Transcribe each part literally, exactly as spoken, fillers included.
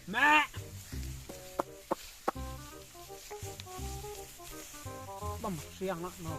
Meh. Bam siang nak no.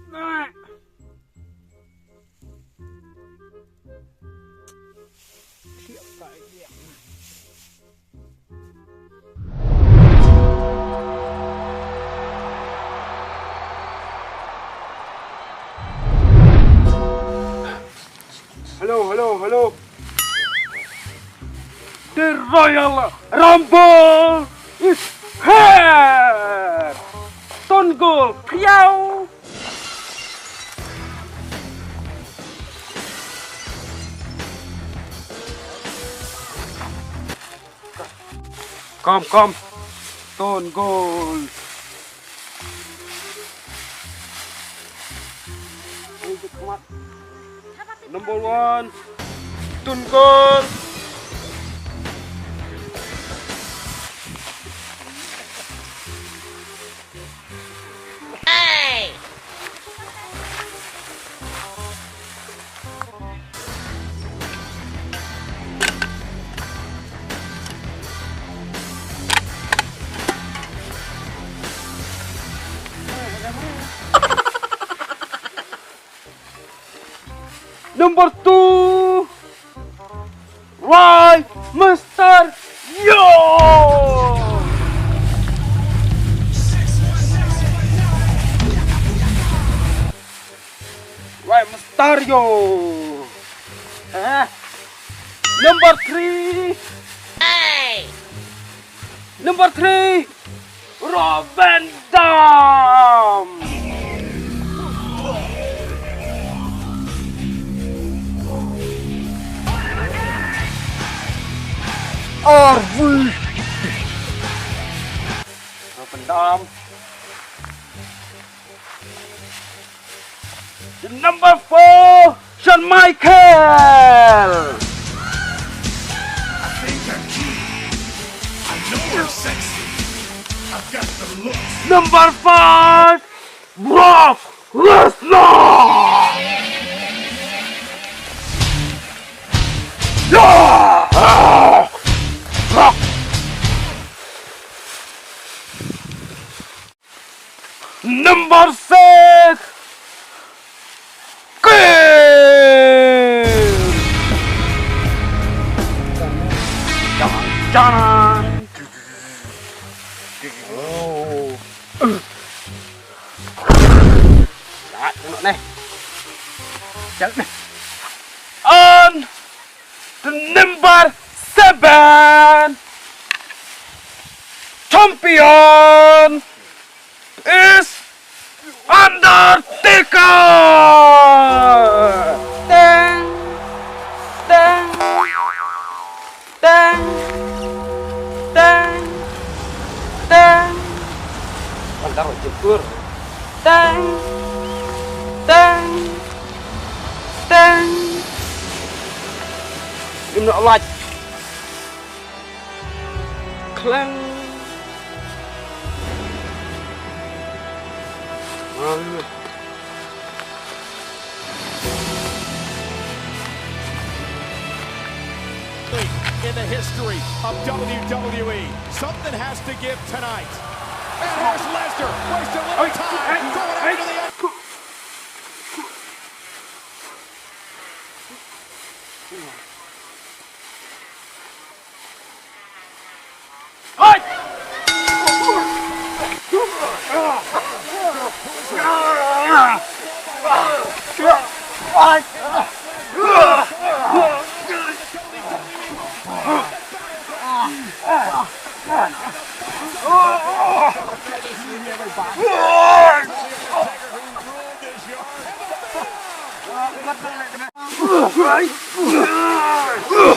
Meh. Siap tak dia. Hello, hello, hello. The Royal Rumble is here. Stone Cold Khriaw. Come, come. Stone Cold. Number one. Stone Cold. Number two, Rey Mysterio! Rey Mysterio! Eh? Number three! Number three, Rob Van Dam. Are we? Rob Van Dam. The number four, Shawn Michael. I think I'm cute. I know I'm sexy. I've got the look. Number five, Brock Lesnar. Yeah! Ah! Brock. Number six, Kane! Dun, dun. Oh. Dah, tengok ni. Jangan ni. And the number seven champion is Undertaker! Teng, teng, teng, teng, teng. Teng, teng, teng. Lim noh lait. Klang. In the history of W W E, something has to give tonight. And here's Lesnar, wasting little time, going after the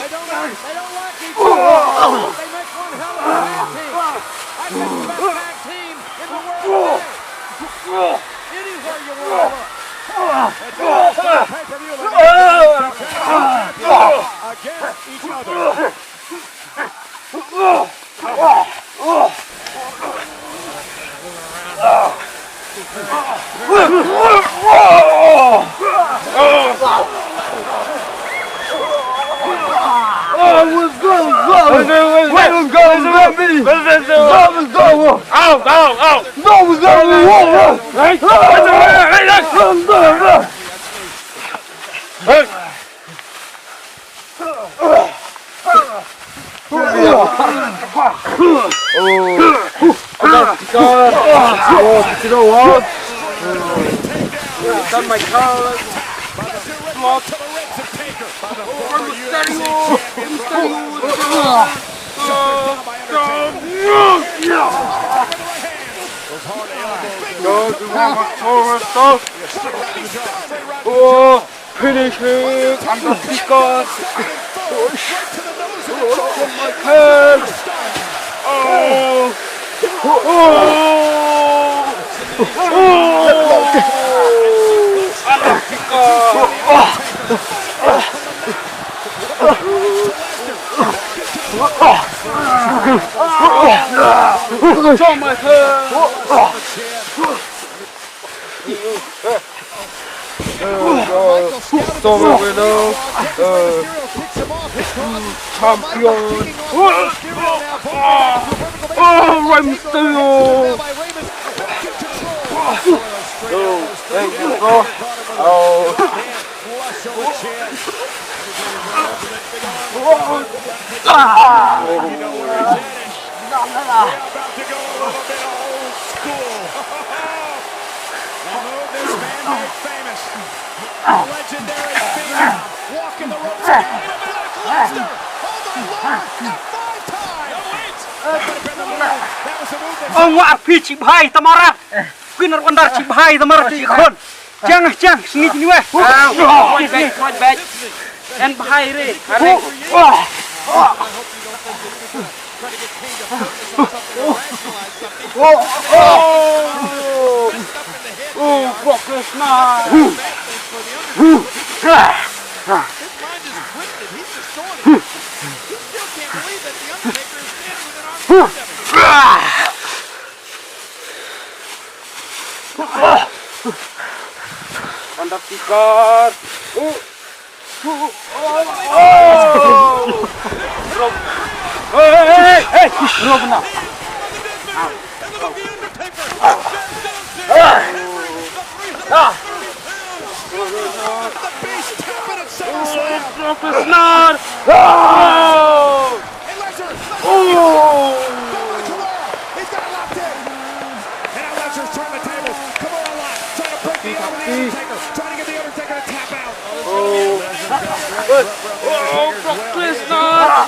They don't, they don't like each other. They make one hell of a tag team. I think the best tag team in the world today. Anywhere you want to look. It's a pay-per-view. Against each other. Ow, ow, ow! Finish him, undertaker. Oh my God. Oh. Oh. Oh. Undertaker. Shawn Michaels. Shawn Michaels. Champion. Oh, Rey Mysterio. Oh, thank you, bro. Oh. Ong wa phi chi bhai tamara. Pynner wandar chi bhai tamara chi khon. Chang chang sngi ni weh. Point back, point back. En bhai re. Oh, oh, oh, Brock Lesnar. Undertaker. Oh. Oh. Hey, hey, hey, hey. Rob now. Ah. Ah. Brock Lesnar. Oh. Oh. He's got it locked in. And now Lesnar's turning the tables. Kimura Undertaker trying to get the Undertaker to tap out. Oh, Brock Lesnar.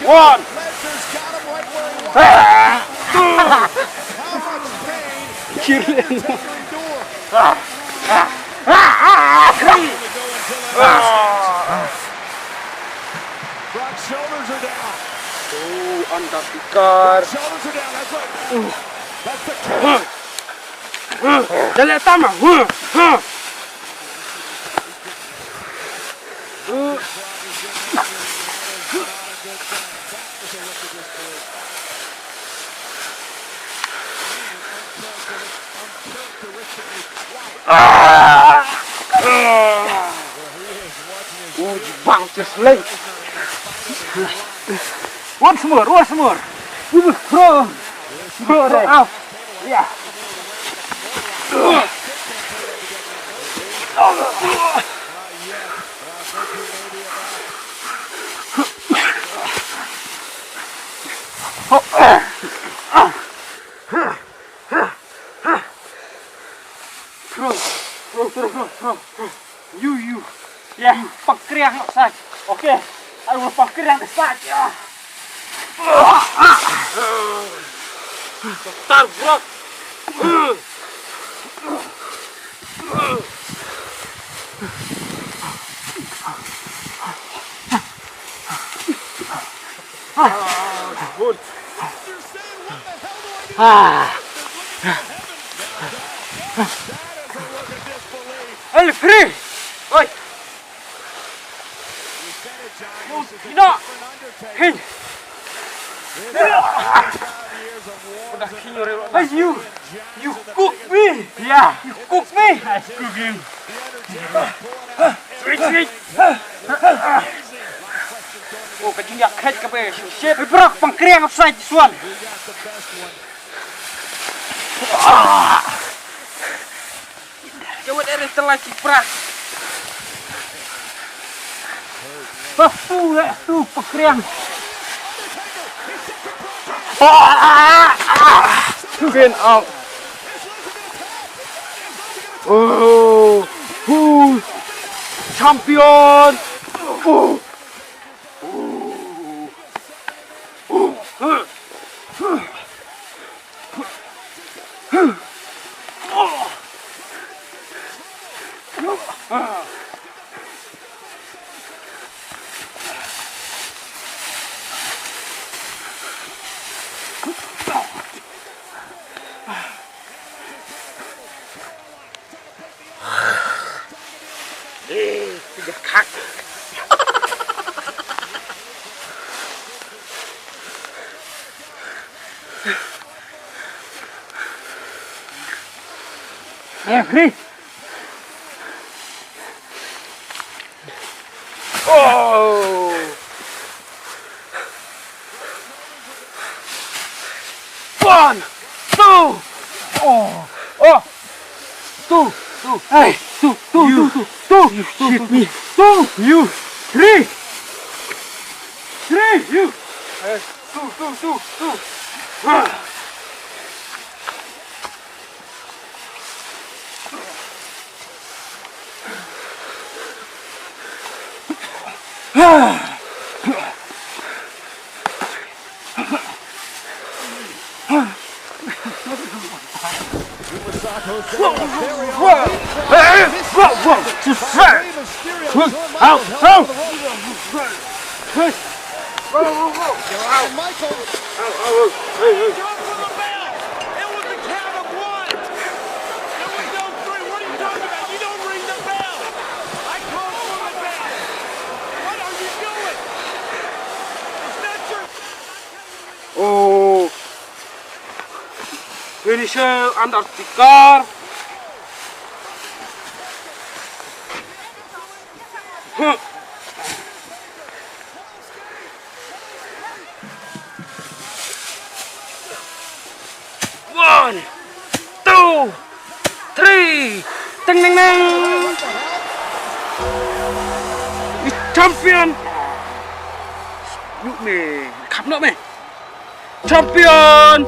One. Lesnar's got him right where he wants him. How much pain can Undertaker endure? Brock's shoulders are down. Oh, Undertaker. Brock's shoulders are down. That's what. That's the. Dale, tama. Bang, just late. Once more, once more. You will throw, throw out. Yeah. Throw, throw, throw, throw, throw. You, you. Yeah, pangkriang side. Okay. I will pangkriang side. Yeah. Tar, bro. Ah, good. Ah. El free. Oi. No. Hey. Hey, you. You cook. Pi! Yeah. You cook me! I cook you. Sweet, sweet. Oh, ka jingïakhet ka be, shit. Hey, bro, pangkriang outside this one. Jawet ere telah cipras. Pasu ya tu pekriang. Pin out. Oh, who champion? Oh. Eh, Chris. Oh. One, two. Oh. Oh. Two, two, hey, two, two, you, two, two, two, you two, shit two, me. Two, you, three, three, you. Hey, two, two, two, two. Ah. Whoa, whoa, whoa. Just say. Out, out. Hey. Whoa, whoa, whoa. You're out. Michael. Out, out, out. Hey, hey. Jump for the bell. It was a count of one. There was no three. What are you talking about? You don't ring the bell. I called for the bell. What are you doing? It's not your. Oh. Finisher Undertaker. Huh. One, two, three. Teng, teng, teng. Champion. Nuk me, khap nuk me. Champion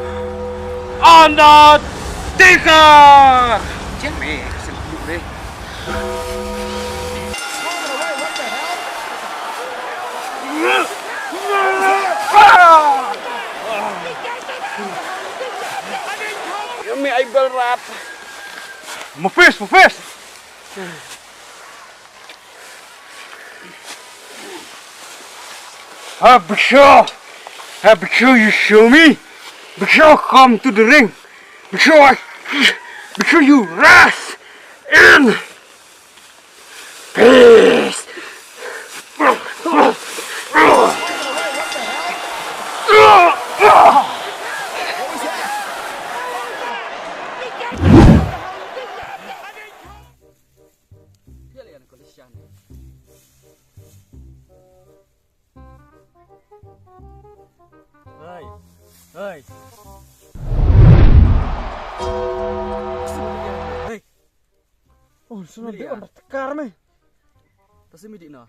Undertaker. Jeng me, kasih nuk me. Ïa me ai bel rat. Mufis, mufis. Ha, Big Show. Ha, Big Show, you show me. Big Show, come to the ring. Big Show, I, Big Show, you rest in peace. Hey. Hey. Hey. Oh, sngewdei wan tekar me. Ta simi dih noh.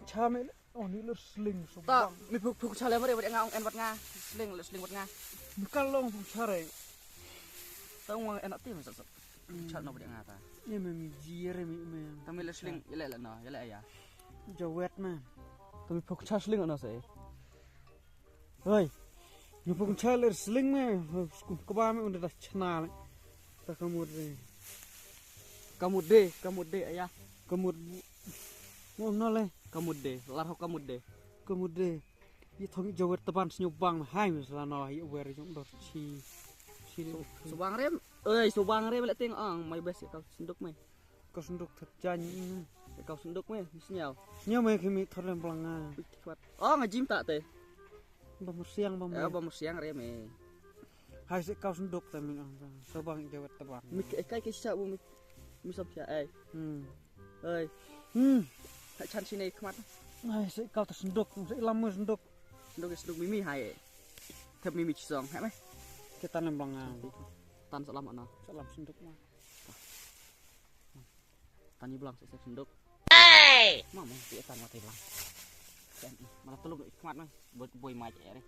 Cha me. Oh, ni lur sling. Ta, mi puk puk cha le mari, wat nga ong en wat nga. Sling, lur sling wat nga. Mi ka long puk cha re. Ta ong en ti me sat sat. Puk cha noh wat nga ta. Ye me mi ji re mi me. Ta me lur sling, ye le le noh, ye le ya. Jawet me. Ta mi puk cha sling noh se. Hoi. Ngi pung cha ler sling me. Skum kaba me unda da chna le. Ta kamut de. Kamut de, kamut de aya. Kamut. Mo no le. Kamut de, lar ho kamut de. Kamut de. Yi thong jawet taban snyo bang me hai me sla no yi wer jong dor chi. Chi le. Subang rem. Oi, subang rem le ting ang mai bes ka senduk me. Ka senduk thep jan yi me. Ka senduk me, snyo. Snyo me kimi thor lem planga. Oi, ki wat. Oh, nga jim ta te. Ba mursiang, ba mur. Eh, ba mursiang re me. Hai se kau senduk ta mi ong ta. Tobang jawat tobang. Mi kai kai sa bu mi. Mi sop ya ai. Hmm. Ai. Hmm. Tak chan sini khmat. Hai se kau ta senduk, se lam mu senduk. Senduk senduk mimi hai. Thep mimi chisong hai mai. Kita nembang ah. Tan salam ana. Salam senduk ma. Tan ni blang se senduk. Hey! Ma mo ti tan ma ti blang. Mana tulung khmat mai. Boy mai je re.